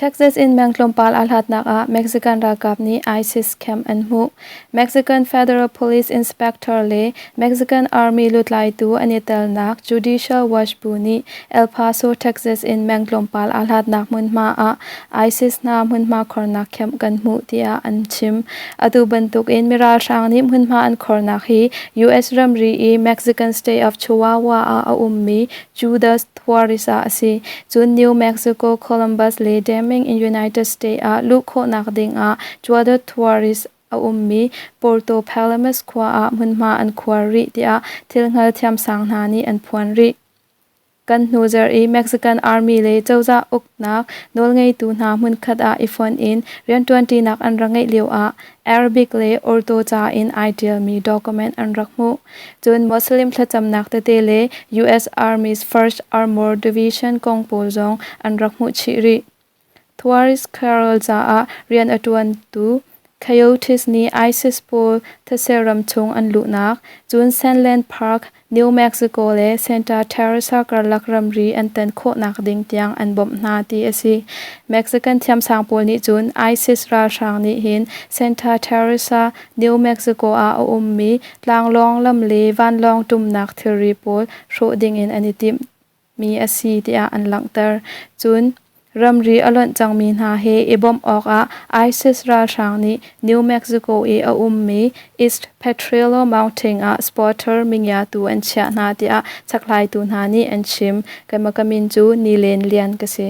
Texas in meng tlawmpal aa hlatnak ah Mexican ralkap nih ISIS camp an hmuh. Mexican Federal Police Inspector le Mexican Army lutlaitu an i telnak Judicial Watch bu nih El Paso, Texas in meng tlawmpal aa hlatnak hmunhma ah ISIS hna hmunhma khornak camp kan hmuh tiah an chim. Atu bantuk in miralhrang nih hmunhma an khornak hi US ramri i Mexican state of Chihuahua ah a ummi Judas Juarez ah a si. Cun New Mexico, Columbus le Deming in United States ah luh khawhnak dingah Ciudad Juarez a ummi Puerto Palomas khua ah hmunhma an khuar rih tiah thil hngal thiamsang hna nih an phuan rih. Kan hnu zarh i Mexican Army le cozah uknak nawlngeitu hna hmunkhat ah i fonh in rianṭuanṭinak an rak ngeih lioah Arabic le Urdu ca in ai ṭialmi document an rak hmuh. Cun Muslim thlacamnak tete le US Army's First Armored Division kong pawl zong an rak hmuh chih rih. Tuareg Carol caah rian a ṭuantu Coyotes nih ISIS pawl thetse ram chung an luhnak, cun Sandland Park, New Mexico le Santa Teresa karlak ramri an tan khawhnak ding tiang an bawmh hna ti a si. Mexican thiamsang pawl nih cun ISIS ralhrang nih hin Santa Teresa, New Mexico ah a ummi tlanglawng lam le vanlawng ṭumnak thilri pawl hrawh dingin an i timh mi a si tiah an langhter. Cun ramri a lonh cangmi hna he i bawmh awkah ISIS ralhrang nih New Mexico i a ummi East Petrillo Mountain ah spotter mingiatu an chiah hna tiah chakhlaitu hna nih an chim. Keimah ka min cu Nilen Lian ka si.